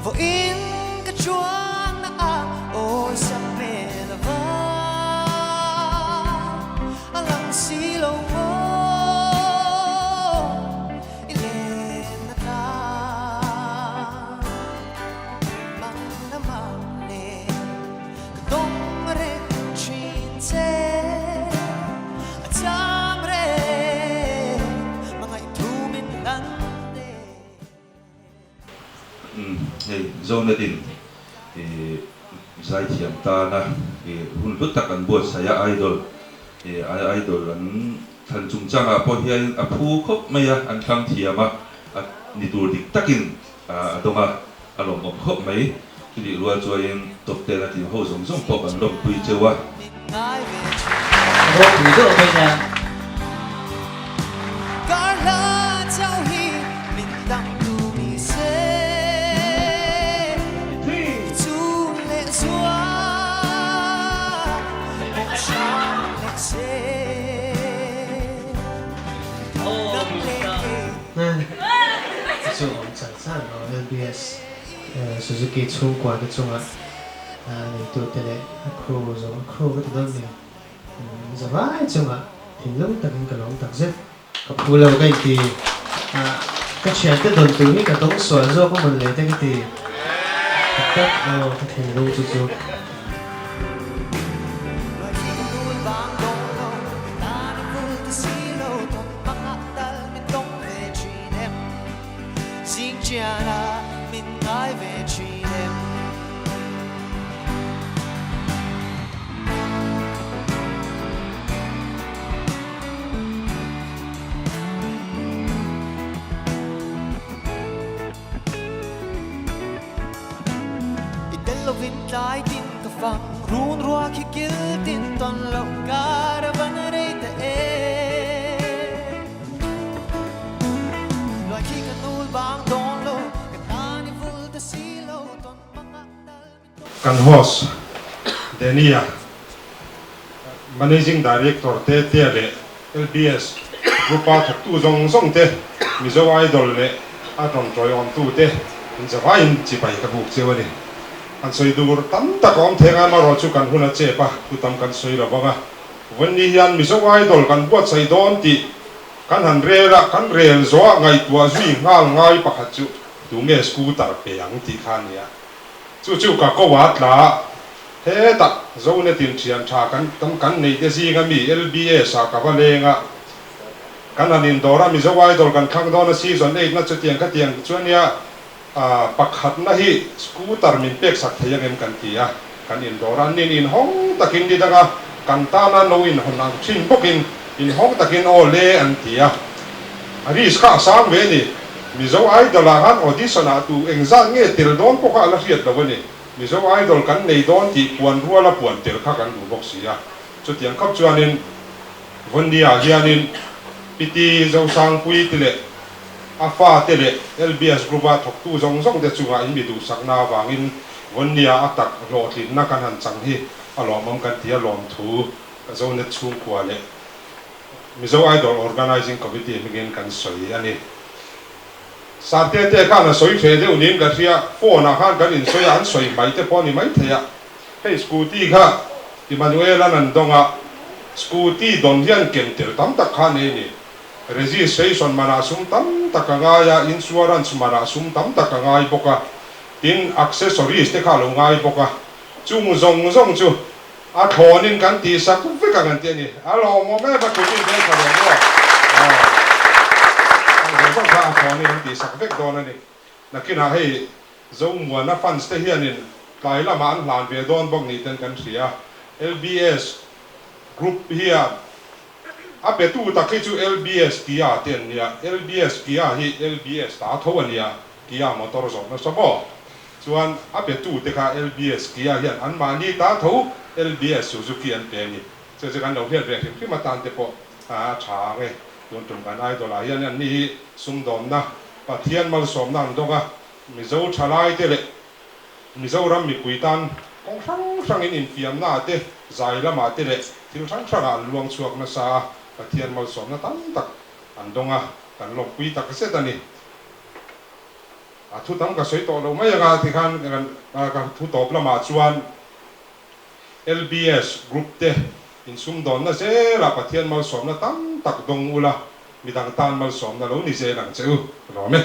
Vawiin ka chuanna a awlsam hmel ava a lang si lo maw i lenna tlang mang lamah le ka dawng reng thin che a cham reng hmangaih thu min hlan te. Hei Zonetin zaithiam tana hun hlu tak an buatsaih a, Idol Idol an thlan chungchangah pawh hian a phu khawp mai a, an thlang thiam a, a ni tur dik takin a dawng a, a lawmawm khawp mai. Chutih rual chuain top ten a tling ho zawng zawng pawh kan lawmpui cheu a. Ropui deuh mai nia. Chu awm char char lo LBS. Suzuki chhungkua te chunga neitute leh a crew zawng a crew ka ti dawn mi za vai chunga thinlung takin ka lawm tak zet. Ka phu lo ka inti ka thiante dawn tur hi ka dawng sual zawk a mawn le te ka ti tak tak aw ka thinlung chu chu. Zingchiana min ngai ve thin em? I tel lovin tlai tin ka fang run ruak hi kil tin tawn loh kar a van rei ta em? Kan host Danny-a, Managing Director te Tea leh LBS Group-a thawktu zawng zawng te, Mizo Idol leh a rawn tawiawmtu te inzavaiin chibai ka buk cheu a ni. Kan sawi dur tam tak a awm theng a, amaherawhchu kan hun a chep a, thu tam kan sawi lo vang a. Vawnni hian Mizo Idol kan buatsaih dawn tih kan han rel a, kan rel zawh a ngaihtuah zui nghal ngai pakhat chu tunge scooter pe ang tih kha a ni a. Chu chu ka ko a tla hetah Zonetin thian tha kan tam kan neih te zinga mi LBS ah ka va leng a, kan han indawr a Mizo Idol kan thlang dawn a season 8 na chutiang khatiang chu ania Pakhatna hi scooter min pek sak thei angem kan ti a, kan indawr a, nin inhawng takin ni danga kan tana no inhawn ang thin bawkin inhawng takin aw le an ti a, a risk kha a sang ve a ni. Mizo Idol ah khan audition ah tu engzat nge tel dawn pawh kha a la hriat lo a ni. Mizo Idol kan nei dawn tih puan ruala puan tel kha kan duh bawk si a, chutiang khawp chuanin Vawnnia ah hianin Piti Zosangpui ti leh A fate leh LBS Group-a thawktu zawng zawng te chungah in mi duhsakna avangin Vawnnia a tak hlawhtlinna kan han chang hi a lawmawm kan ti a lawmthu ka Zonet chhungkua leh Mizo Idol Organising Committee hmingin kan sawi a ni. Sarte te khan a sawi hreh deuh niin ka hria, phone ah khan kan insawi a, an sawi mai te pawh a ni maithei a. Hei scooty kha Emmanuel-a'n an dawng a, scooty dawn hian ken tel tam tak kha a nei a ni. Registration manah sum tam tak a ngai a, insurance manah sum tam tak a ngai bawk a, tin accessories te kha a lo ngai bawk a, chung zawng zawng chu a thlawnin kan tihsak vek ang an ti a ni. A lawmawm em a kut in veng tha ve maw? Aw, ang zawng zawng kha a thlawnin an tihsak vek dawn a ni. Nakinah hei Zomuana fans te hianin tlai lamah an hlan ve dawn bawk ni ten kan hria. LBS group hian A petu tak hi chu LBS Kia te an nia, LBS Kia hi LBS ta tho a nia, Kia motor zawh nasa maw? Chuan a petu te kha LBS Kia hian anmahni ta tho LBS Suzuki an pe a ni. Chu chu kan lo hriat ve hrim hrim atan te pawh a tha ang e. Tun tum kan idol ah hian anni hi sumdawnna Pathian malsawmna an dawng a, Mizo thalai te leh Mizoram mipui tan kawng hrang hrangin infiamna ah te, zai lamah te leh thil hrang hrangah an luang chhuak nasa a, Pathian malsawmna tam tak an dawng a, kan lawmpui tak zet a ni. A thu tam ka sawi tawh lo mai anga tikhan ka thu tawp lamah chuan LBS group te insumdawnna zela Pathian malsawmna tam tak dawng ula midang tan malsawmna lo ni zel ang che u. Ka lawm e.